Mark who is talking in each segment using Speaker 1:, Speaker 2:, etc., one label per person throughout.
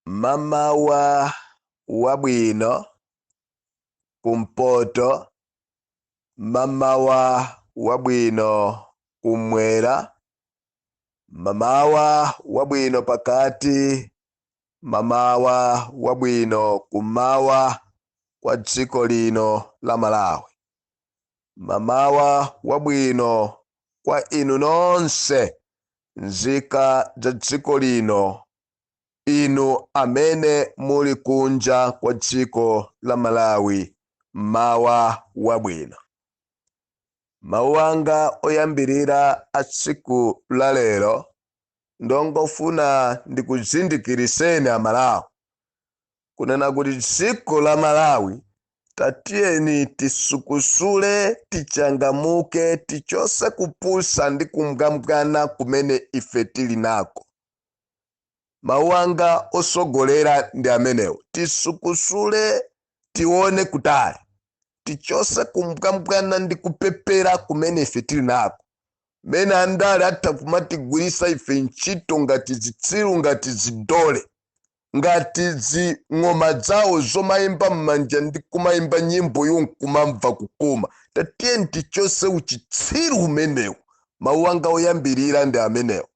Speaker 1: Mamawa wabwino kumpoto, mamawa wabwino kumwera, mamawa wabwino pakati, mamawa wabwino kumawa kwa dziko lino la Malawi. Mamawa wabwino kwa inu nonse nzika za dziko lino, inu amene muli kunja kwa dziko la Malawi, mawa wabwino. Mawu anga oyambirira a tsiku la lero ndongofuna ndikuzindikiriseni Amalawi kunena kuti dziko la Malawi, tatiyeni tisukusule, tichangamuke, tichose kupusa ndi kumbwambwana kumene ife tili nako. Mawu anga osogolera ndi amenewo: tisukusule, tione kutali, tichose kumbwambwana ndi kupepera kumene ife tili nako, mene andale atha kumatigwirisa ife ntchito ngati zitsiru, ngati zidole, ngati zing'oma zawo zomayimba m'manja ndi kumayimba nyimbo yonkumamva kukoma. Tatiyeni tichose uchitsiru umenewu. Mawu anga oyambirira ndi amenewo.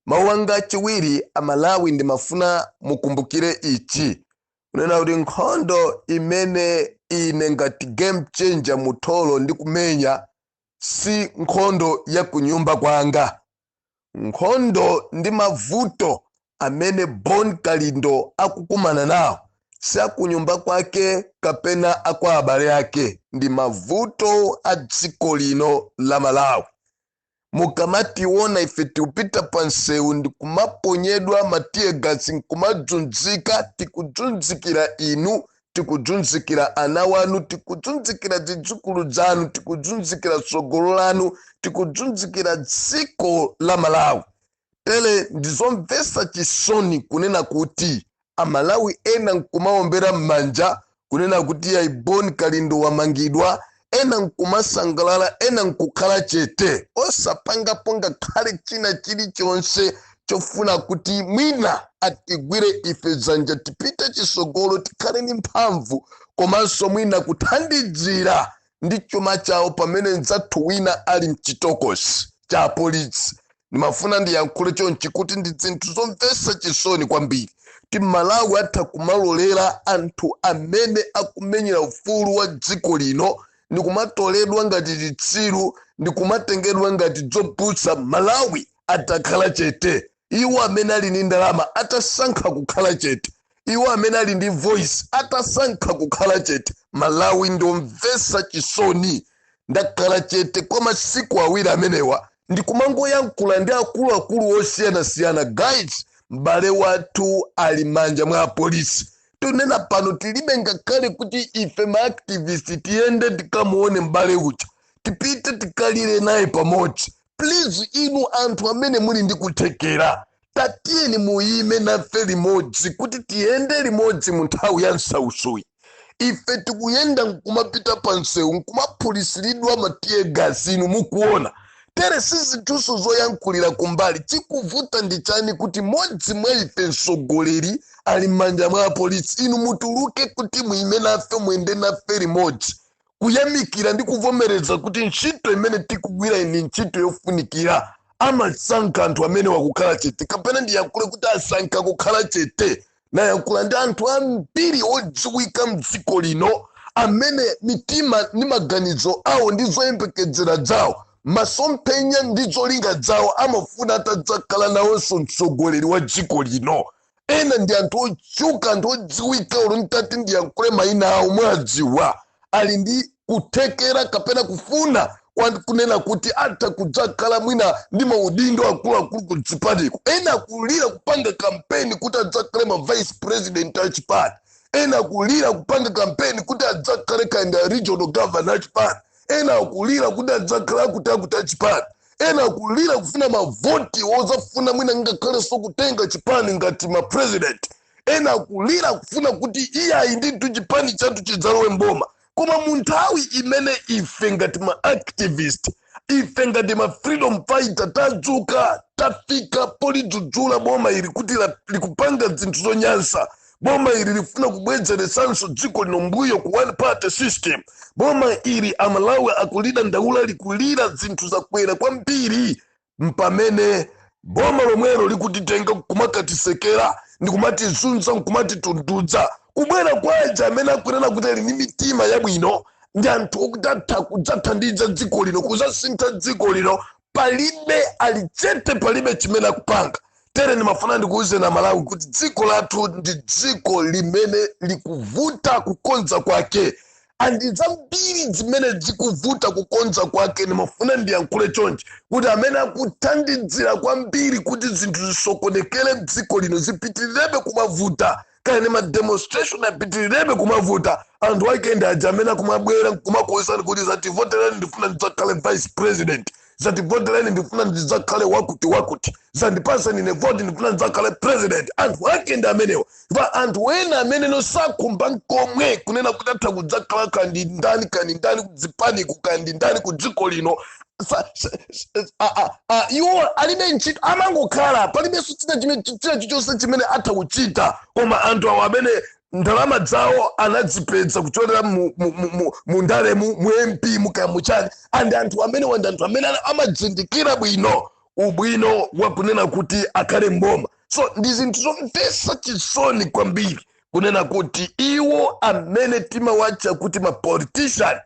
Speaker 1: Mawu anga achiwiri, Amalawi, ndimafuna mukumbukire ichi, kunena kuti nkhondo imene ine ngati Game Changer Mutholo ndikumenya si nkhondo ya kunyumba kwanga. Nkhondo ndi mavuto amene Bon Kalindo akukumana nawo si akunyumba kwake kapena akwa abale ake, ndi mavuto a dziko lino la Malawi. Mukamationa ife tikupita pa msewu ndi kumaponyedwa ma tear gas, nkumadzunzika, tikudzunzikira inu, tikudzunzikira ana wanu, tikudzunzikira zidzukulu zanu, tikudzunzikira tsogolo lanu, tikudzunzikira dziko la Malawi. Tere ndizomvetsa chisoni kunena kuti Amalawi ena nkumaombera m'manja kunena kuti yayi, Bon Kalindo wamangidwa, ena nkumasangalala, ena nkukhala chete, osapangapo ngakhale china chilichonse chofuna kuti mwina atigwire ife dzanja tipite chisogolo, tikhale ndi mphamvu, komanso mwina kuthandizira ndi chuma chawo pamene mdzathu wina ali mchitokosi cha polisi. Ndimafuna ndiyankhule chonchi kuti ndi zinthu zomvetsa chisoni kwambiri ti Malawi atha kumalolera anthu amene akumenyera ufulu wa dziko lino ndikumatoledwa ngati chitsiru, ndikumatengedwa ngati zoputsa. Malawi atakhala chete, iwo amene ali ndi ndalama atasankha kukhala chete, iwo amene ali ndi voice atasankha kukhala chete, Malawi ndomvetsa chisoni. Ndakhala chete kwa masiku 2 amenewa ndikumangoyankhula ndi akuluakulu osiyanasiyana. Guys, m'bale wathu ali manja mwa apolisi. Tunena pano tilibe ngakhale kuti ife ma activist tiyende tikamuone m'bale uja, tipite tikalire naye pamodzi. Please, inu anthu amene muli ndi kuthekera, tatiyeni muyime nafe limodzi kuti tiyende limodzi mu nthawi ya msautsoyi. Ife tikuyenda nkumapita pa msewu nkumaphulitsiridwa ma tear gas, inu mukuona. Tere si zinthuso zoyankhulira kumbali. Chikuvuta ndi chani kuti modzi mwa ife, mtsogoleri, ali m'manja mwa apolisi, inu mutuluke kuti muyime nafe, muyende nafe limodzi, kuyamikira ndi kuvomereza kuti ntchito imene tikugwira ndi ntchito yofunikira? Amasankha anthu amene wakukhala chete, kapena ndiyankhule kuti asankha kukhala chete. Nayankhula ndi anthu ambiri odziwika mdziko lino amene mitima ndi maganizo awo ndi zoyembekezera zawo, masomphenya ndi zolinga zawo, amafuna atadzakhala nawonso mtsogoleri wa dziko lino. Ena ndi anthu otchuka, anthu odziwika, olo ntati ndiyankhule mayina awo mwadziwa. Ali ndi kuthekera kapena kufuna kunena kuti atha kudzakhala mwina ndi maudindo akuluakulu ku chipaniko. Ena akulira kupanga kampeni kuti adzakhale ma vice president a chipani, ena akulira kupanga kampeni kuti adzakhale kaenda regional governor a chipani, ena akulira kuti adzakhale akuti akuti a chipani, ena akulira kufuna mavoti ozafuna mwina ngakhalenso kutenga chipani ngati ma president, ena akulira kufuna kuti iyayi ndithu chipani chathu chidzalowe mboma. Koma mu nthawi imene ife ngati ma activist Ife ngati ma freedom fighter tadzuka, tafika polidzudzula boma ili kuti likupanga zinthu zonyansa. Boma ili lifuna kubwezeresanso dziko lino mbuyo ku one party system. Boma ili Amalawi akulira ndaula, likulira, zinthu zakwera kwambiri, mpamene boma lomwelo likutitenga kumakatisekera ndi kumatizunza, nkumatitundudza. Kubwera kwaja amene akunena kuti ali ndi mitima yabwino ndi anthu okuti atha kudzathandiza dziko lino, kudzasintha dziko lino, palibe, ali chete, palibe chimene akupanga. Tere ndimafuna ndikuwuzeni Amalawi kuti dziko lathu ndi dziko limene likuvuta kukonza kwake, and zambiri zimene zikuvuta kukonza kwake. Ndimafuna ndiyankhule chonchi kuti amene akuthandizira kwambiri kuti zinthu zisokonekere mdziko lino, zipitirirebe kumavuta, kaya ni mademonstration apitirirabe kumavuta, anthu ake ndi aja amene akumabwera nkumakuwuzani kuti zativotereni, ndifuna ndidzakhale vice president, zativotereni, ndifuna ndidzakhale wakuti wakuti, zandipasani ine voti, ndifuna ndidzakhale president. Anthu ake ndi amenewa. Pa anthu ena amene nosakhumba nkomwe kunena kuti atha kudzakhala kandi ndani, kandi ndani kudzipaniku, kandi ndani ku dziko lino, iwo alibe ntchito, amangokhala, palibenso china chilichonse chimene atha kuchita. Koma anthu awo amene ndalama zawo anadzipeza kuchokera mu ndalemu, mu MP, mukamuchani, and anthu amene wandi anthu amene amadzindikira bwino ubwino wakunena kuti akhale mboma. So ndi zinthu zomvetsa chisoni kwambiri kunena kuti iwo amene timawatcha kuti ma politician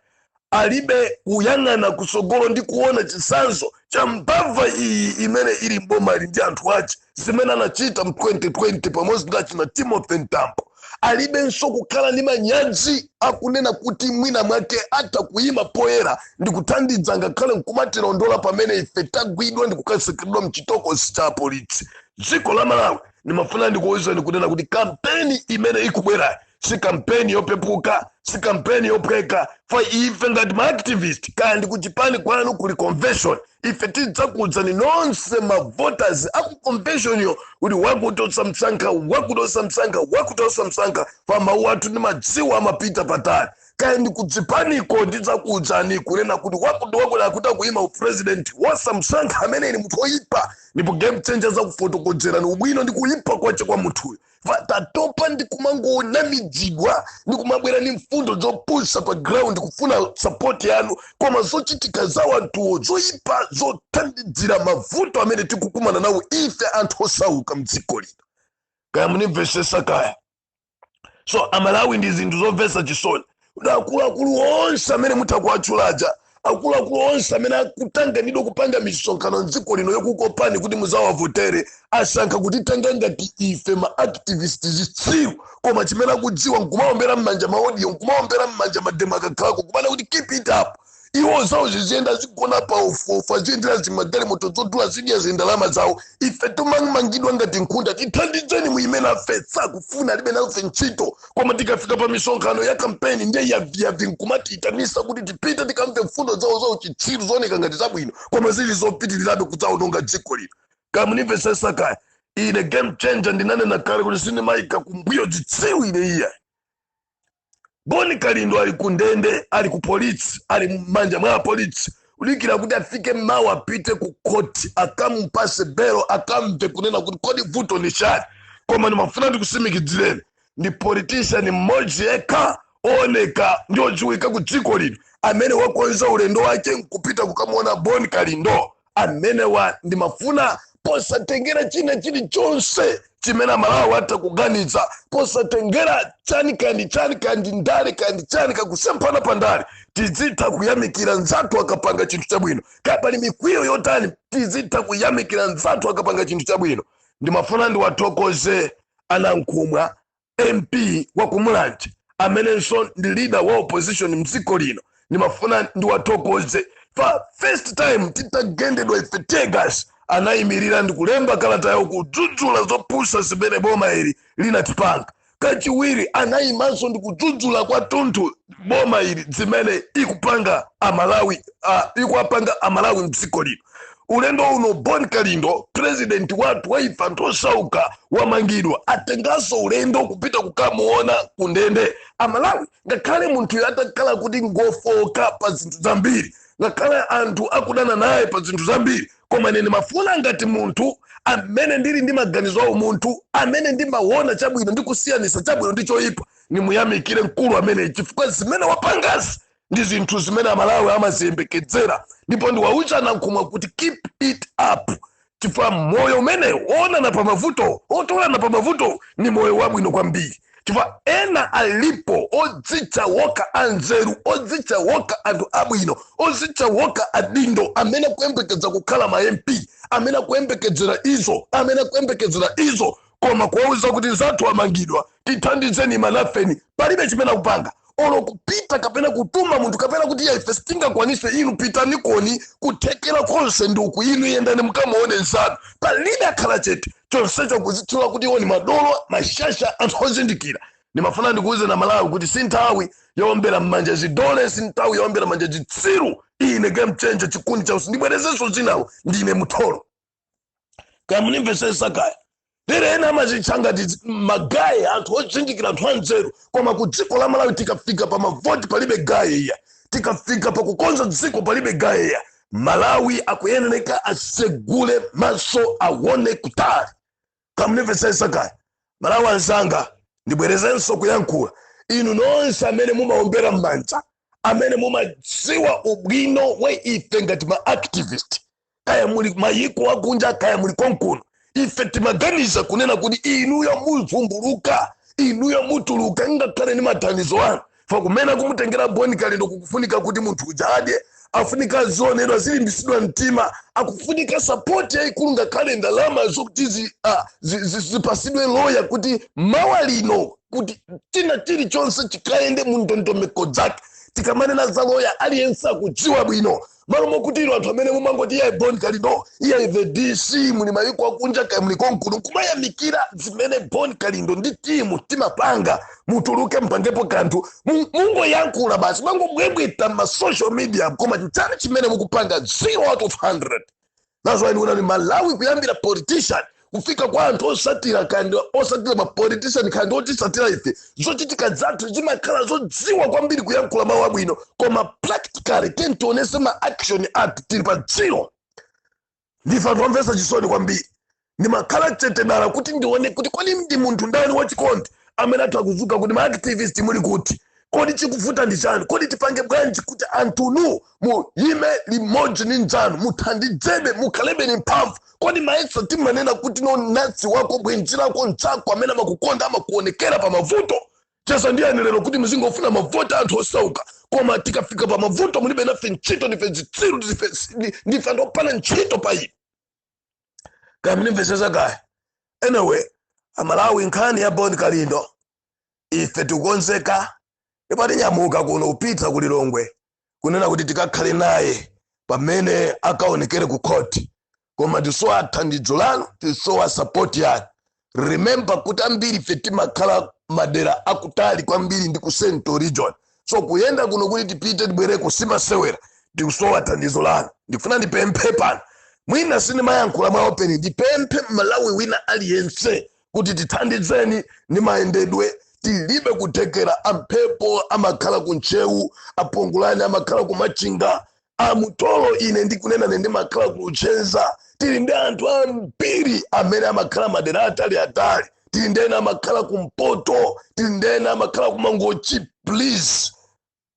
Speaker 1: alibe kuyang'ana kusogolo ndi kuona chitsanzo cha mbava iyi imene ili mboma ili ndi anthu ache, zimene anachita mu 2020 pamodzi ndi achina Timothy Mtambo. Alibenso kukhala ndi manyazi akunena kuti mwina mwake atha kuyima poyera ndi kuthandiza, ngakhale nkumatilondola pamene ife tagwidwa ndi kukasekeredwa mchitokosi cha apolisi. Dziko la Malawi, ndimafuna ndikuwuzeni kunena kuti kampeni imene ikubwera si kampeni yopepuka, si kampeni yophweka. Fa ife ngati maactivist, kaya ndi kuchipani kwanu kuli convention, ife tidzakuwuzani nonse ma voters aku convention yo kuti wakuti osamsankha, wakuti osamsankha, wakuti osamsankha. Pa mawu athu ndi madziwo amapita patali. Kaya ndi kudzipaniko, ndidzakuwuzani kunena kuti wakuti wakuti akuti akuyima upresident, wosamsankha amene ni munthu oyipa, ndipo Game Changer zakufotokozerani ubwino ndi kuyipa kwache kwa munthuyo. Tatopa ndi kumangonamidzidwa ndi kumabwera ndi mfundo zopusa pa ground kufuna support yanu, koma zochitika za anthuwo zoyipa, zothandizira mavuto amene tikukumana nawo ife anthu osauka mdziko lino. Kaya munimvesesa kaya. So Amalawi, ndi zinthu zomvetsa chisoni kuti akuluakulu onse amene mutha kuwatchulaja, akuluakulu onse amene akutanganidwa kupanga misonkhano mdziko lino yokukopani kuti muzawavotere, asankha kutitenga ngati ife ma activist zitsiru. Koma chimene akudziwa nkumaombera m'manja maaudio, nkumaombera m'manja mademo akakhalako, kumana kuti "Keep it up." Iwo zawo ziziyenda, zigona pa ufofa, ziyendera zimagalimoto zodula, zidya zindalama zawo. Ife tumamangidwa ngati nkhunda, tithandizeni muime nafe, sakufuna, alibe nafe ntchito. Koma tikafika pa misonkhano ya kampeni, ndiye yaviyavi nkumatiyitanisa kuti tipite tikamve mfundo zawo zawo chitsiru, zooneka ngati zabwino koma zili zopitirirabe kudzaononga dziko lino. Kamunimvesesa kaya. Ine Game Changer ndinanena kale kuti sindimayika kumbuyo zitsiru ine iya. Boni Kalindo ali ku ndende, ali ku polisi, ali m'manja mwa apolisi, kulikira kuti afike mawa apite ku koti, akampase belo, akamve kunena kuti kodi vuto ni chani. Koma ndimafuna ndikusimikizireni, ndi politician mmodzi yekha ooneka ndi odziwika ku dziko lino amene wakonza ulendo wake nkupita kukamuona Boni Kalindo. Amene wa ndimafuna, posatengera china chilichonse chimene Amalawi atha kuganiza, posatengera chani kandi chani kandi ndale kandi chani, kakusemphana pa ndale, tizitha kuyamikira nzathu akapanga chinthu chabwino. Kaya pali mikwiyo yotani, tizitha kuyamikira nzathu akapanga chinthu chabwino. Ndimafuna ndiwathokoze Anankhumwa, MP wa Kumulanje, amenenso ndi leader wa opposition mdziko lino. Ndimafuna ndiwathokoze, pa first time titagendedwa ife teargas, anayimirira ndi kulemba kalata yawo kudzudzula zopusa zimene boma ili linatipanga. Kachiwiri anayimanso ndi kudzudzula kwathunthu boma ili zimene ikupanga Amalawi, ikuapanga Amalawi mdziko lino. Ulendo uno Bon Kalindo, president wathu wa ife anthu osauka, wamangidwa, atenganso ulendo kupita kukamuona kundende. Amalawi, ngakhale munthuyo atakhala kuti ngofoka pa zinthu zambiri, Ngakhale anthu akudana naye pa zinthu zambiri, koma ine ndimafuna ngati munthu amene ndili ndi maganizo awo, munthu amene ndimaona chabwino ndi kusiyanisa chabwino ndi choyipa, nimuyamikire mkulu amene, chifukwa zimene wapangazi ndi zinthu zimene Amalawi amaziyembekezera. Ndipo ndiwauza Nankhumwa kuti keep it up, chifukwa moyo umenewu oonana pa mavuto, otolana pa mavuto, ni moyo wabwino kwambiri, chifukwa ena alipo odzitcha woka anzeru, odzitcha woka anthu abwino, odzitcha woka adindo, amene akuyembekeza kukhala ma MP, amene akuyembekezera izo, amene akuyembekezera izo, koma kuwauza kuti nzathu amangidwa, tithandizeni manafeni, palibe chimene akupanga, olo kupita kapena kutuma munthu, kapena kuti ya, ife sitingakwanise, inu pitani koni, kuthekera konse ndi uku, inu yendani mukamuone nzanu. Palibe, akhala chete. Chonsecho kuzitchula kuti iwo ni madolo, mashasha, anthu ozindikira. Ndimafuna ndikuuze na Malawi kuti si nthawi yowombera m'manja zidole, si nthawi yowombera m'manja zitsiru. Ine Game Changer Chikundi Chausi, ndibwerezenso zinawo, ndine Mutholo. Kaya munimvesesa kaya. Lero ena amazitcha ngati magaye, anthu ozindikira, anthu anzeru, koma ku dziko la Malawi tikafika pa mavoti palibe gaye iya, tikafika pa kukonza dziko palibe gaye iya. Malawi akuyeneka asegule maso, aone kutali. Kamunimvesesa kaya, Malawi anzanga. Ndibwerezenso kuyankhula, inu nonse amene mumaombera m'manja, amene mumadziwa ubwino we ife ngati ma activist, kaya muli mayiko akunja, kaya muli konkuno, ife timaganiza kunena kuti inuyo muvumbuluka, inuyo mutuluka ngakhale ndi mathandizo anu. Fa kumene akumutengera Boni Kalindo, kukufunika kuti munthu uja adye, afunika azionedwa, azilimbisidwa mtima, akufunika support yayikulu, ngakhale ndalama zokuti zipasidwe loya, kuti mawa lino kuti china chilichonse chikayende mu ndondomeko zake. Tikamanena za loya, aliyense akudziwa bwino. Malo mokuti ino anthu amene mumangoti iye Bon Kalindo, iye the DC, muli mayiko akunja kaya muli konkuno, kumayamikira zimene Bon Kalindo ndi timu timapanga, mutuluke mpangepo kanthu. Mungoyankhula basi, mangobwebweta ma social media, koma chani chimene mukupanga? 0 out of 100. That's why ndikuona kuti Malawi, kuyambira politician kufika kwa anthu osatira, kandi osatira ma politician, kandi otisatira ife, zochitika zathu zimakhala zodziwa kwambiri kuyankhula mawu abwino, koma practically tentionese ma action athu, tili pa zero. Ndife anthu omvetsa chisoni kwambiri. Ndimakhala chete dala kuti ndione kuti kodi ndi munthu ndani wachikondi amene atha kuzuka kuti ma activist muli kuti, kodi chikuvuta ndi chani, kodi tipange bwanji kuti anthunu muyime limodzi ndi nzanu, muthandidzebe, mukhalebe ni mphamvu? Kodi maetsa timanena kuti no natsi wako, bwenzi lako, mnzako amene amakukonda amakuonekera pa mavuto? Chesa ndiyani lero kuti muzingofuna mavoti anthu osauka, koma tikafika pa mavuto mulibe nafe ntchito? Ndife zitsiru, ndife anthu opanda ntchito pa inu. Kaya munimvesesa kaya. Anyway, Amalawi, nkhani ya Bon Kalindo, ife tikukonzeka ndipo tinyamuka kuno kupita ku Lilongwe kunena kuti tikakhale naye pamene akaonekere ku khoti, koma tisowa thandizo lanu, tisowa support yanu. Remember kuti ambiri ife timakhala madera akutali kwambiri ndi ku Central Region, so kuyenda kuno kuti tipite tibwereko simasewera. Tikusowa thandizo lanu. Ndifuna ndipemphe pano, mwina sindimayankhula mwa open, ndipemphe Malawi wina aliyense kuti tithandizeni ndi mayendedwe. Tilibe kuthekera. Amphepo amakhala ku Ntcheu, Apongolani amakhala ku Machinga, Amutolo, ine ndikunena ne ndimakhala ku Luchenza. Tili ndi anthu ambiri amene amakhala madera atali atali, tili ndi ena amakhala kumpoto, tili ndi ena amakhala kumangochi. Please,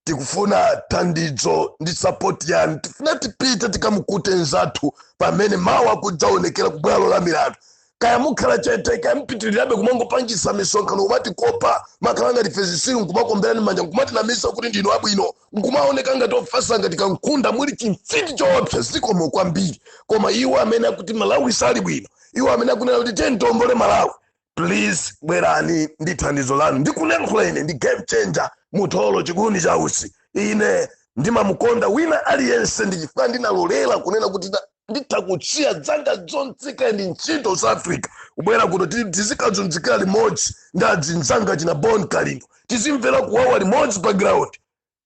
Speaker 1: tikufuna thandizo ndi support yanu. Tifuna tipite tikamukute nzathu pamene mawu akudzaonekera ku bwalo la milandu. Kaya mukhala chete, kaya mpitirirabe kumangopangisa misonkhano, kumatikopa, makhala ngati ife zisilu, nkumakomberani manja, nkumatinamisa kuti ndinu abwino, nkumaoneka ngati ofasa ngati kankhunda, muli chimfiti choopsa. Zikomo kwambiri. Koma iwo amene akuti Malawi sali bwino, iwo amene akunena kuti tiye tiwombole Malawi, please bwerani ndi thandizo lanu. Ndikuyankhula ine ndi Game Changer Mutholo Chikuni Chausi. Ine ndimamukonda wina aliyense, ndichifukwa ndinalolera kunena kuti nditha kutsiya dzanga zonse ndi ntchito South Africa, kubwera kuno tizikazunzikira limodzi ndi adzinzanga china Bon Kalindo, tizimvera kuwawa limodzi pa ground,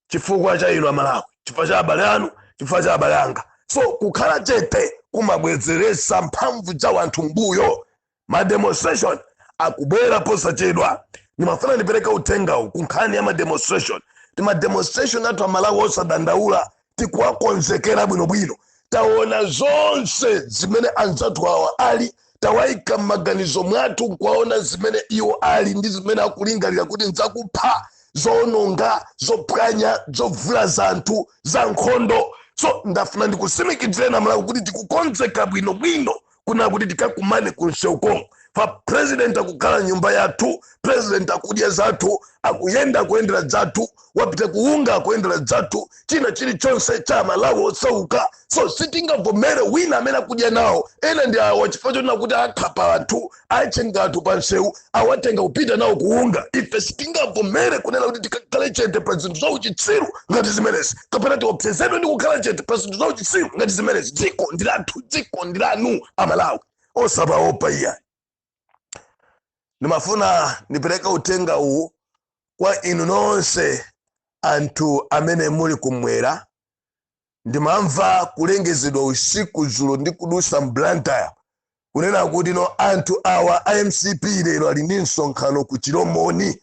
Speaker 1: chifukwa cha inu Amalawi, chifukwa cha abale anu, chifukwa cha abale anga. So kukhala chete kumabwezeresa mphamvu za wanthu mbuyo. Ma demonstration akubwera posachedwa. Ndimafuna ndipereke uthengawu ku nkhani ya ma demonstration. Ti ma demonstration athu, Amalawi osadandaula. Tikuwakonzekera bwinobwino. Taona zonse zimene anzathu awa ali, tawayika m'maganizo mwathu nkuwaona zimene iwo ali ndi zimene akulingalira kuti nzakupha, zoononga, zophwanya, zovulaza anthu, za nkhondo. So ndafuna ndikutsimikizireni Amalawi kuti tikukonzeka bwinobwino kuna kuti tikakumane ku msewu. Pa president akukhala nyumba yathu, president akudya zathu, akuyenda akuyendera zathu, wapita kuunga akuyendera zathu, china chilichonse cha Malawi osauka. So sitingavomere wina amene akudya nawo ena ndi awa, chifukwa chonena kuti akhapa anthu, achenga anthu pa msewu, awatenga kupita nawo kuunga. Ife sitingavomere kunena kuti tikakhale chete pa zinthu zauchitsiru ngati zimenezi, kapena tiopsezedwe ndi kukhala chete pa zinthu zauchitsiru ngati zimenezi. Dziko ndi lathu, dziko ndi lanu Amalawi, osapaopa iya. Ndimafuna ndipereke uthenga uwu kwa inu nonse anthu amene muli kumwera. Ndimamva kulengezedwa usiku dzulo ndi kudusa m'Blantyre kunena kuti no, anthu awa a MCP lero ali ndi msonkhano ku Chilomoni,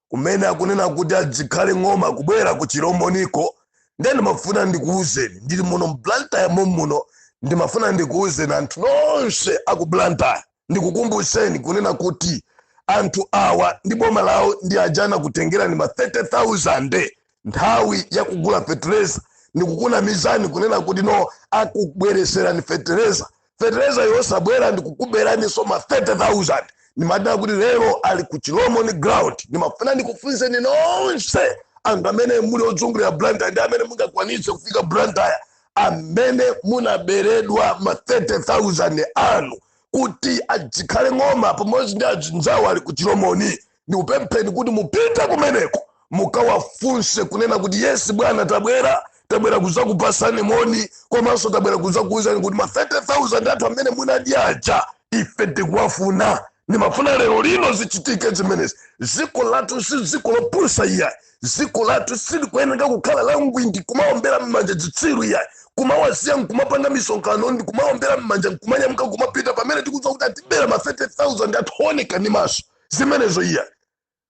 Speaker 1: kumene akunena kuti adzikhale ng'oma kubwera ku Chilomoniko. Ndiye ndimafuna ndikuwuzeni, ndili muno m'Blantyre momuno, ndimafuna ndikuwuzeni anthu nonse aku Blantyre, ndikukumbuseni kunena kuti anthu awa ndi boma lawo ndi ajana kutengerani ma 30,000 nthawi yakugula fetereza, ndikukunamizani kunena kuti no, akubwereserani fetereza. Fetereza yosabwera, ndikukuberaniso ma 30,000. Ndimadana kuti lero ali ku Chilomoni ground. Ndimafuna ndikufunseni nonse anthu amene muli ozungulira Blantyre ndi amene mungakwanitse kufika Blantyre, amene munaberedwa ma 30,000 anu kuti adzikhale ng'oma pamodzi ndi azinzawo ali ku Chilomoni, ndikupempheni kuti mupite kumeneko mukawafunse kunena kuti, "Yes bwana, tabwera, tabwera kuzakupasani moni, komanso tabwera kuzakuwuzani kuti ma 30,000 athu amene munadyaja ife tikuwafuna." Ndimafuna lero lino zichitike zimenezi. Dziko lathu si dziko lopusa iya. Dziko lathu silikuyeneka kukhala la ngwindi, kumaombera m'manja zitsiru iya, kumawasiya nkumapanga misonkhano ndi kumaombera m'manja, nkumanyamuka kumapita pamene tikudziwa kuti atibera ma 30,000 athu oneka ndi maso. Zimenezo iya.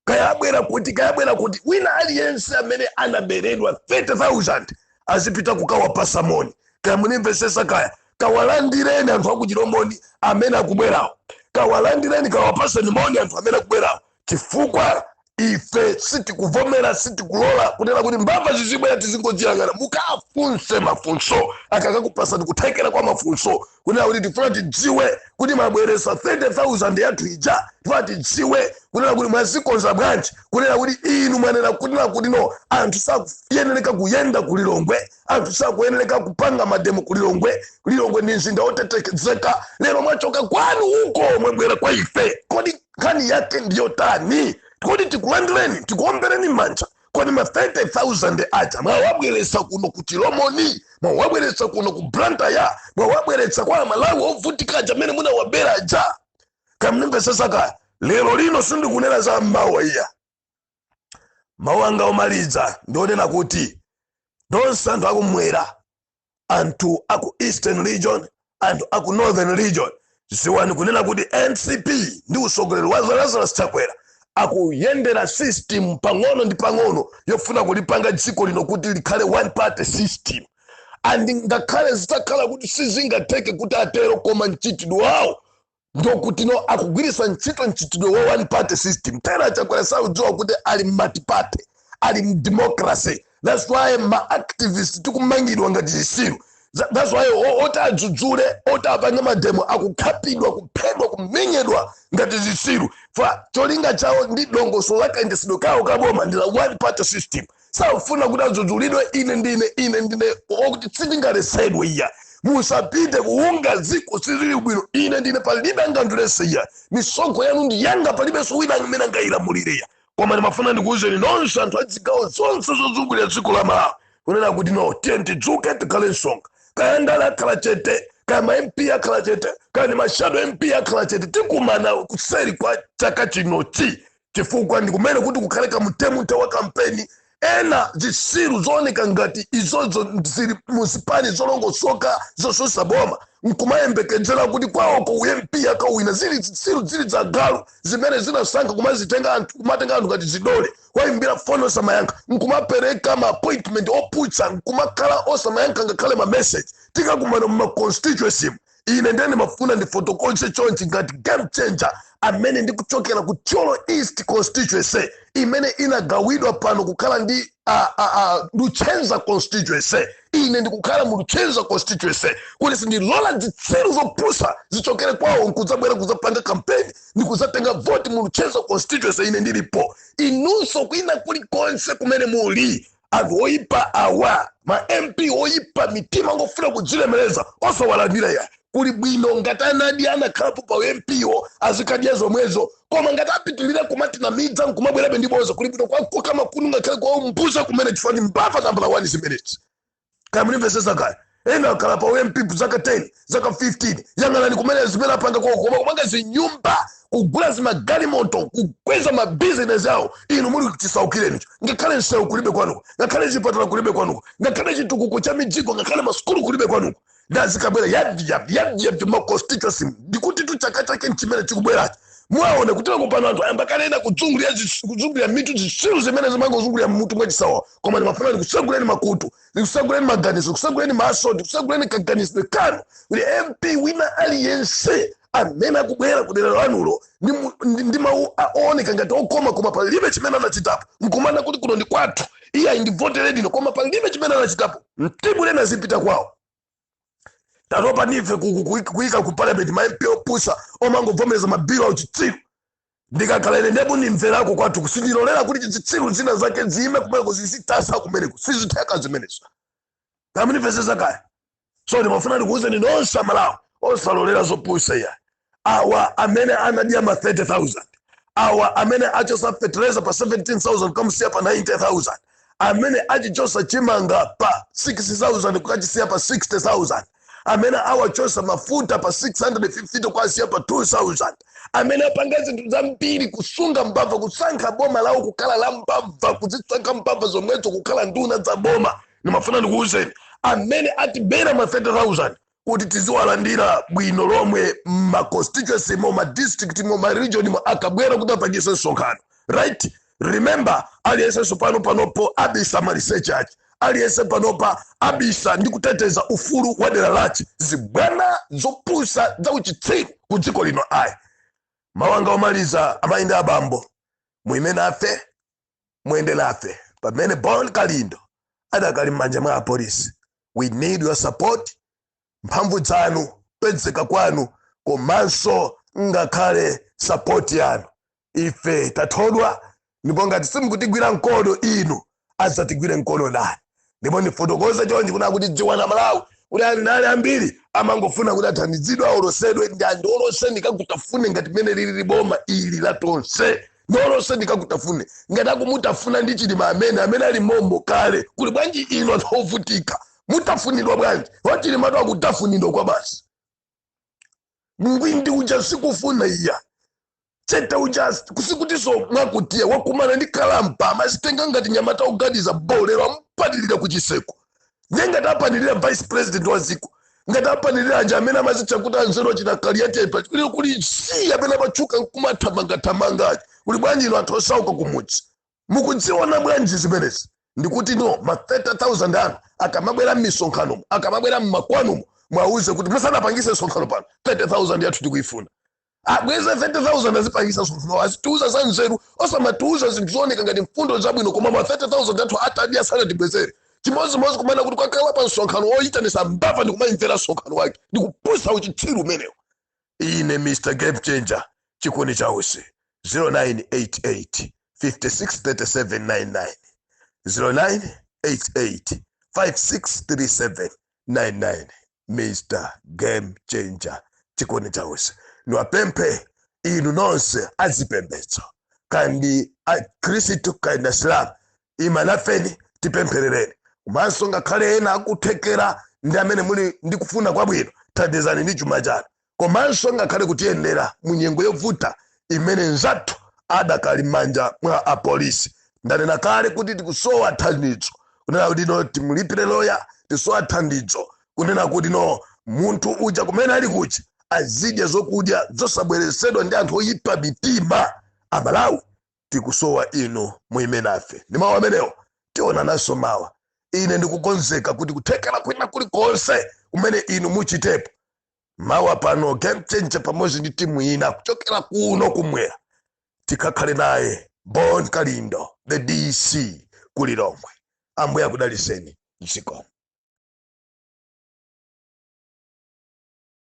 Speaker 1: Kayabwera kuti, kayabwera kuti, wina aliyense amene anaberedwa 30,000 azipita kukawapasa moni. Kaya munimvesesa kaya, kawalandireni anthu akuchilomoni amene akubwerawo, kawalandireni, kawapaseni moni anthu amene akubwerawo, chifukwa ife sitikuvomera, sitikulola kunena kuti mbava zizibwera tizingodziyang'ana. Mukafunse mafunso, akakakupasani kuthekera kwa mafunso kunena kuti tifuna tidziwe kuti mabweresa 30,000 yathu ija, tifuna tidziwe kunena kuti mwazikonza bwanji, kunena kuti inu mwanena kunena kuti no, anthu sakuyenereka kuyenda ku Lilongwe, anthu sakuyenereka kupanga mademo ku Lilongwe, Lilongwe ndi mzinda wotetezeka. Lero mwachoka kwanu uko mwabwera kwa ife, kodi nkhani yake ndiyotani? Kodi tikulandireni, tikuombereni manja? Kodi ma 30,000 aja mwawabweretsa kuno ku Chilomoni, mwawabweretsa kuno ku Blantyre, mwawabweretsa kwa Amalawi ovutika aja amene munawabera aja? Kamnimvesesa kaya, lero lino sindikunena za mmawa iya. Mawu anga omaliza ndionena kuti nonse anthu akumwera, anthu aku Eastern Region, anthu aku Northern Region, ziwani kunena kuti MCP ndi usogoleri wa Lazarus Chakwera akuyendera system pang'ono ndi pang'ono yofuna kulipanga dziko lino kuti likhale one party system. And ngakhale zitakhala kuti sizingatheke kuti atero, koma mchitidwe wawo ndokuti no, akugwiritsa ntchito mchitidwe wa one party system. Tera Chakwera saudziwa kuti ali multi-party, ali mdemocracy. That's why ma activist tikumangidwa ngati zisilu. That's why oti adzudzule, oti apange mademo akukhapidwa, kuphedwa, kumenyedwa ngati zisilu. Fa cholinga chawo ndi dongosolo la kayendetsedwe kawo kaboma ndi la one party system. Safuna kuti adzudzulidwe. Ine ndine, ine ndine okuti sindingalesedwe iya. Musapite kuunga, dziko silili bwino. Ine ndine, palibe angandilese iya. Misonkho yanu ndi yanga, palibenso wina amene angayilamulire iya. Koma ndimafuna ndikuwuzeni nonse anthu azigawo zonse zozungulira dziko la Malawi kunena kuti no, tiye tidzuke, tikhale msonga. Kaya ndale akhala chete, kaya ma MP akhala chete, kaya ni ma shadow MP akhala chete, tikumana kuseri kwa chaka chinochi, chifukwa ndi kumene kuti kukhale kamtemute wa kampeni. Ena zisiru zooneka ngati izozo zili muzipani zolongosoka zosusa boma, nkumayembekezera kuti kwawoko uMP akawina. Zili zisiru, zili zagalu zimene zinasankha kumazitenga anthu, kumatenga anthu ngati zidole, kwayimbira foni osamayankha, nkumapereka ma appointment oputsa, nkumakhala osamayankha ngakhale ma message. Tikakumana muma constituency, ine ndene mafuna ndifotokoze chonchi ngati game changer amene ndikuchokera ku Thyolo East constituency imene inagawidwa pano kukhala ndi Luchenza constituency. Ine ndikukhala mu Luchenza constituency kuti sindilola zitsiru zopusa zichokere kwawo nkudzabwera kudzapanga campaign ndikudzatenga voti mu Luchenza constituency ine ndilipo. Inunso kwina kulikonse kumene muli, anthu oyipa awa, ma MP oyipa mitima, ngofuna kudzilemereza, osawalandira ya. Kuli bwino ngati anadi anakhalapo pa MP wo azikadya zomwezo, koma ngati apitilira kumatinamidza nkumabwerabe ndi boza, kuli bwino kwakoka makunu ngakhale kwaumbuza kumene, chifukwa ndi mbava nambala 1 zimenezi. Kaya munimvesesa kaya. Ena akhala pa MP zaka 10, zaka 15, yang'anani kumene zimene apanga koko, koma kumanga zinyumba, kugula zimagalimoto, kukweza mabizinesi awo, inu muli chisaukirenicho. Ngakhale msewu kulibe kwanuko, ngakhale chipatala kulibe kwanuko, ngakhale chitukuko cha mijigo, ngakhale masukulu kulibe kwanuko. Ndazikabwera yabvi yabvi yabvi yabvi ma constituency. Ndikuti tu chaka chake nchimene chikubwerachi mwaone kutengo pano anthu ayamba kanena kuzungulira kuzungulira mitu, zisiru zimene zimangozungulira mutu mwachisawa. Koma ndimafuna ndikuseguleni makutu, ndikuseguleni maganizo, ndikuseguleni maso, ndikuseguleni kaganizidwe kanu kuti MP wina aliyense amene akubwera kudera lanulo ndi mawu ooneka ngati okoma, koma palibe chimene anachitapo, nkumana kuti kuno ndi kwathu, iye ayindivotere ino, koma palibe chimene anachitapo, mtibuleni azipita kwawo. Tatopa nife kuyika ku parliament ma MP opusa omangovomereza mabilo auchitsiru. Ndikakhala ine ndebu ndimverako kwathu, sindilolera kuti zitsiru zina zake ziyime kumeneko, zizitasa kumeneko, sizitheka zimenezo. Kamunimvesesa kaya. So ndimafuna ndikuwuzeni nonse Amalawi, osalolera zopusa iya. Awa amene anadya ma 30,000, awa amene achosa fertilizer pa 17,000 kukamusiya pa 90,000, amene achichosa chimanga pa 6,000 kukachisiya pa 60,000, amene awachosa mafuta pa 650 kukasiya pa 2000, amene apanga zinthu zambiri kusunga mbava, kusankha boma lawo kukhala la mbava, kuzisankha mbava zomwezo kukhala nduna za boma, ndimafuna ndikuwuzeni amene atibera ma 30,000 kuti tiziwalandira bwino lomwe ma constituency mo, ma district mo, ma region mo, akabwera kuti apangise msonkhano, right? Remember, aliyensenso pano panopo abisa ma research ake, aliyense panopa abisa ndi kuteteza ufulu wa dera lake. Zibwana zopusa za uchitsiru ku dziko lino ayi. Mawanga omaliza, amayi ndi abambo, muime nafe, muyende nafe pamene Bon Kalindo adakali m'manja mwa apolisi. We need your support, mphamvu zanu, kupezeka kwanu, komanso ngakhale support yanu. Ife tathodwa, ndipo ngati simukutigwira mkono inu, adzatigwire mkono ndani? Ndipo ndifotokoze chonchi kuna kuti dziwana Malawi kuti andale ambiri amangofuna kuti athandizidwe, aolosedwe ndi andiolose ndikakutafune ngati mmene lili boma ili la tonse, ndiolose ndikakutafune. Ngati akumutafuna ndi Chilima amene ali mommo kale, kuli bwanji inu anthu ovutika? Mutafunidwa bwanji? Wachilima tu akutafunidwa kwa basi. Ngwindi uja sikufuna iya, chete uja kusikutinso mwakutiya wakumana ndi kalampa, amazitenga ngati nyamata oganiza bolero, amupatilira kuchiseko. Ndiye ngati apanilira vice president wa dziko, ngati apanilira aja amene amazitcha kuti anzeru achina Kaliatepa, kuli si amene amatchuka nkumathamangathamangaji, kuli bwanji inu anthu osauka kumudzi? Mukudziona bwanji zimenezi? Ndikuti no ma 30,000 anu akamabwera m'misonkhanomo, akamabwera mmakwanumo, mwauze kuti musanapangise msonkhano pano, 30,000 yathu tikuifuna. Abweze 30,000, azipangisa msonkhano, azitiuza za nzeru, osamatiuza zinthu zooneka ngati mfundo zabwino koma ma 30,000 athu atadi asanatibwezere. Chimodzimodzi kumana kuti kwakhala pa msonkhano woyitanisa mbava ndikumayimvera msonkhano wake, ndikupusa uchitsiru umenewo. Ine Mr Game Changer Chikuni Chausi, 0988 563799, 0988 563799, Mr Game Changer Chikuni Chausi. Niwapemphe inu nonse azipembedzo, kandi akhristu kandi asilamu, ima nafeni, tipempherereni. Komanso ngakhale ena akuthekera ndi amene muli ndi kufuna kwabwino, thandizani ndi chuma chanu, komanso ngakhale kutiyendera mu nyengo yovuta imene nzathu adakali m'manja mwa apolisi. Ndanena kale kuti tikusowa thandizo kunena kuti no, timulipire loya. Tisowa thandizo kunena kuti no, munthu uja kumene ali kuja azidya zokudya zosabweresedwa ndi anthu oyipa mitima. Amalawi, tikusowa inu muime nafe. Ndi mawu amenewo, tionananso mawa. Ine ndikukonzeka kuti kuthekera kwina kulikonse kumene inu muchitepo mawa pano, Game Changer pamodzi ndi timu ina kuchokera kuno kumwera, tikakhale naye Bon Kalindo, the DC, kulilongwe. Ambuye akudaliseni. Zikomo.